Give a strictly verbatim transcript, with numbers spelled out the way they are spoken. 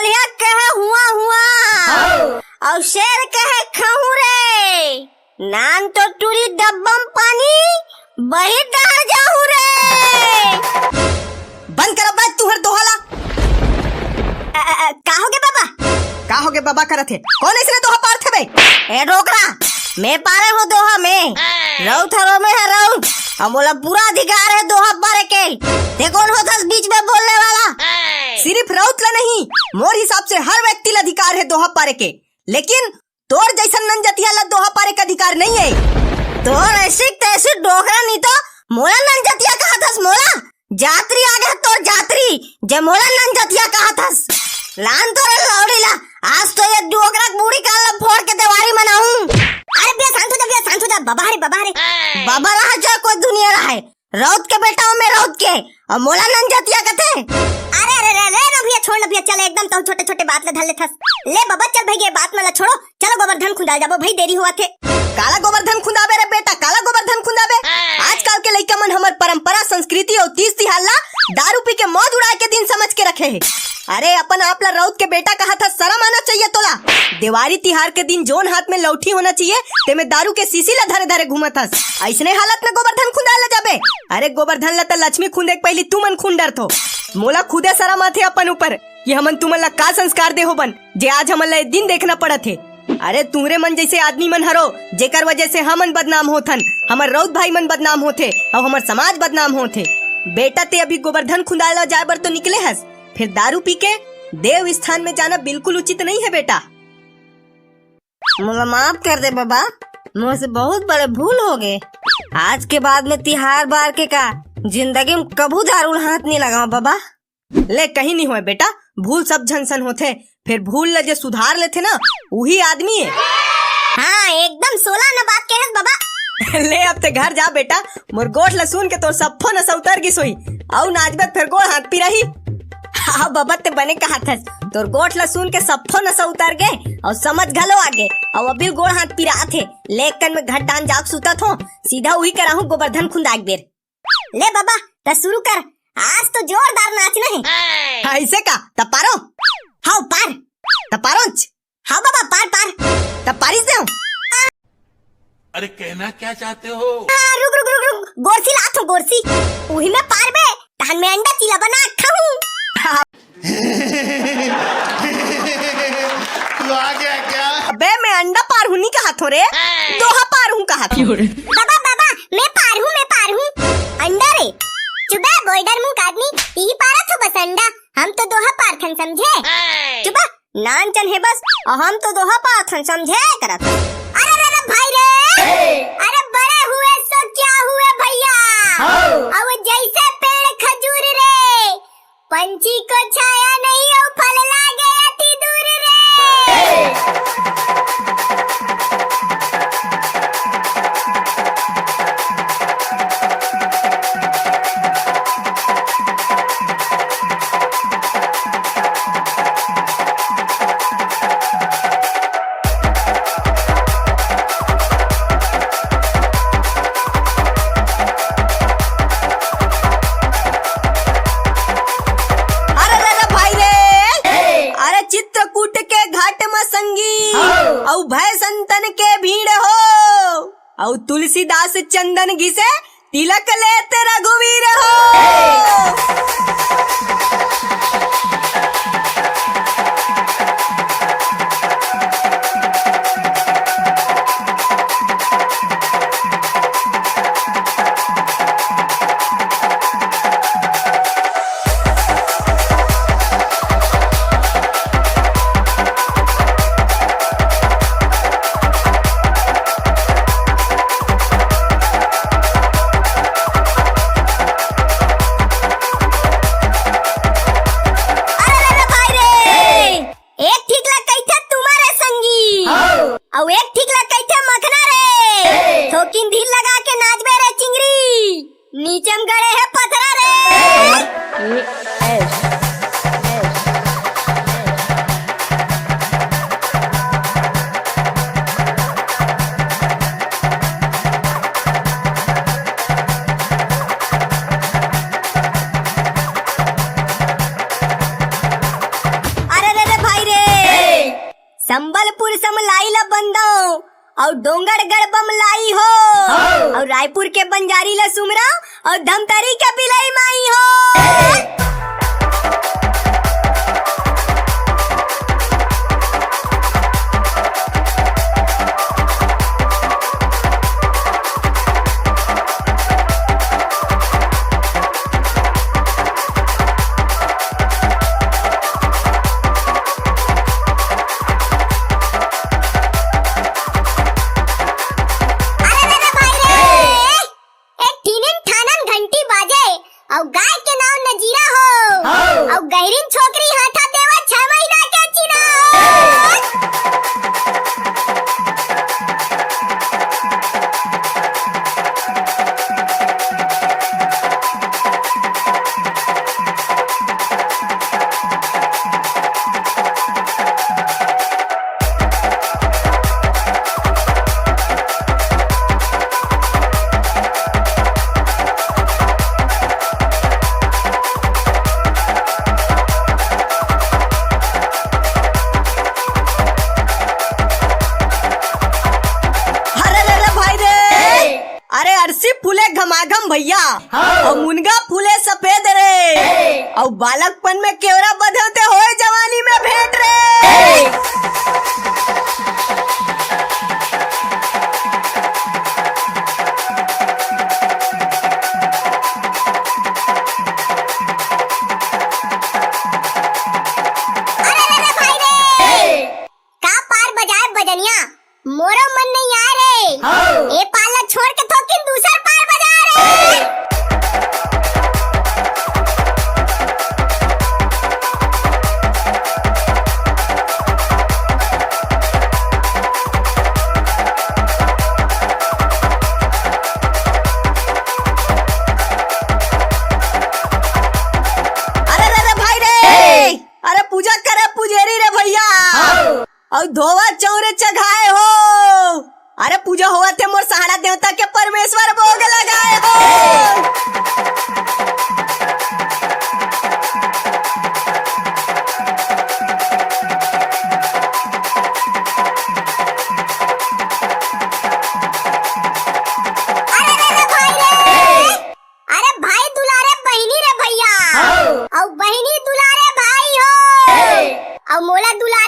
करिया कहे हुआ हुआ। अउ शेर कहे खहूं रे। नान तो टूरी डब्बा म पानी, बही डहर जाहूं रे। बंद कर अब तुंहर दोहा ला। अ, अ, अ, का होगे बाबा? का होगे बाबा करत हे? कोन अइसने दोहा पारथे बे? ए डोकरा, मैं पारे हों दोहा में। रउत हरों मैं ह रउत। अउ मोला पूरा अधिकार हे दोहा पारे के। तें कोन होथस बीच में बोलने वाला? सिरिफ रउत ला नहीं, मोर हिसाब से हर व्यक्ति ला अधिकार हे दोहा पारे के। लेकिन तोर जइसन नंजतिया ला दोहा पारे के अधिकार नइ हे। तोर अइसी तइसी डोकरा, नी तो मोला नंजतिया कहत हस, मोला? जात्री आगे तोर जात्री, जे मोला नंजतिया कहत हस। लान तोरे लौड़ी ला, आज तो ये डोकरा के बूढ़ी काल ला फोड़ के देवारी बनाहूं। अरे भैया शांत हो जा, भैया शांत हो जा, बाबा रे, बाबा रे। बाबा रहा चाहे कोई दुनिया रहा हे, रउत के बेटा हूं मैं रउत के, अउ मोला नंजतिया कथे। अरे, अरे, अरे, अरे, ना भैया, छोड़ ना भैया, चल एकदम तहूं छोटे-छोटे बात ला धर लेथस। ले बाबा, चल भई, ये बात मन ला छोड़ो, चलो गोबरधन खुंदाए जाबो भई, देरी होवत हे। काला गोबरधन खुंदाबे रे बेटा, काला गोबरधन खुंदाबे? आजकल के लइका मन हमर परंपरा, संस्कृति अउ तीज तिहार ला दारू पी के मौज उड़ाए के दिन समझ के रखे हे। अरे अपन आप ला रउत के बेटा कहत हस, शरम आना चाहिए तोला। देवारी तिहार के दिन जोन हाथ में लौठी होना चाहिए, तेमे दारू के शीशी ला धरे धरे घूमत हस। अइसने हालत में गोबरधन खुंदाए ला जाबे? अरे गोबरधन ला त लक्ष्मी खुंदे के पहिली तुमन खुंद डरथो। मोला खुदे शरम आथे अपन ऊपर कि हमन तुमन ला का संस्कार दे होबन, जे आज हमन ला ए दिन देखना पड़त हे। अरे तुंहरे मन जइसे आदमी मन हरो, जेकर वजह से हमन बदनाम होथन, हमर रउत भाई मन बदनाम होथे, अउ हमर समाज बदनाम होथे। बेटा तें अभी गोबरधन खुंदाए ला जाए बर तो निकले हस, फेर दारू पी के देव स्थान में जाना बिल्कुल उचित नइ हे बेटा। मोला माफ कर दे बाबा, मोर से बहुत बड़े भूल होगे। आज के बाद में तिहार बार के का जिंदगी में कभू दारू ला हाथ नइ लगावं बाबा। ले कहीं नइ होय बेटा, भूल सब झन सन होथे, फेर भूल ला जे सुधार लेथे ना, उही आदमी हे। हाँ, एकदम सोला आना बात कहे हस बाबा। ले अब तें घर जा बेटा, मोर गोठ ला सुन के तोर सप्पो नसा उतर गिस होही, अउ नाचबे त फेर गोड़ हाथ पिराही। हाँ बाबा, तें बने कहत हस, तोर गोठ ला सुन के सप्पो नसा उतर गे, अउ समझ घलो आ गे, अउ अभी गोड़ हाथ पिरात हे। ले कन में घर डान जाके सुतत हों, सीधा उही करा हूँ गोबरधन खुंदाए के बेर। ले बाबा, त शुरू कर, आज तो जोरदार नाचना हे। अइसे का? त पारो। हव पार। त पारोंच। हव बाबा, पार पार। त पारिस देंव। अरे कहना क्या चाहते हो? आ, रुक रुक रुक रुक, गोरसी लात हों गोरसी। उही में पारबे, तहन में अंडा चीला बना खाहूं। तू आ गया क्या? अबे मैं अंडा पारहूं नइ कहत हों रे, दोहा पारहूं कहत हों। बाबा बाबा, मैं पारहूं, मैं पारहूं। अंडा रे। चुबे बोल्डर मुंह का आदमी, इही पारत हो बस अंडा। हम तो दोहा पारथन समझे। चुबे नानचन हे बस, अउ हम तो दोहा पारथन समझे करत। अरे अरे अरे भाई रे। अरे बड़े हुए सो क्या हुए भैया। अउ जइसे पेड़ खजूर रे, पंछी को छाया नहीं, अउ फल लागे अति दूर रे। अरे रे रे भाई रे। अरे चित्रकूट के घाट म संगी, अउ भय संतन के भीड़ हो, अउ तुलसीदास चंदन घिसे तिलक लेत रघुवीर हो। संबलपुर समलाई ला बंदव, अउ डोंगरगढ़ बमलाई हो, हाँ। अउ रायपुर के बंजारी ला सुमरव, अउ धमतरी के बिलाई माई हो। अरे, अरे, भाई रे! एक ठीन ठानन घंटी बाजे, अउ गाय के नाव नजीरा हो, हाँ। अउ गहिरिन छोकरी हाथा देवा छह महीना के चिन्हा हो। अरे रे रे भाई रे! अरे अरसी फूले घमाघम भैया, हाँ। अउ मुनगा फूले सफेद रे, हाँ। अउ बालकपन में केवरा बधे ते होए जवानी में भेंट रे। अरे रे रे भाई रे! का पार बजाए बजनिया, मोरो मन नइ आए रे। हाँ। ए पार ला छोड़ के थोकिन दूसर पार बजा रे। अरे रे रे भाई रे! अरे पूजा करे पुजेरी रे भैया। हाँ। अउ धोवा चौरे चघाए हो। अरे पूजा होवत हे मोर सहारा देवता के, परमेश्वर भोग लगाए हो। अरे रे रे भाई रे। अरे भाई दुलारे बहिनी रे भैया। हाँ। अउ बहिनी दुलारे भाई हो। हे। अउ मोला दुलारे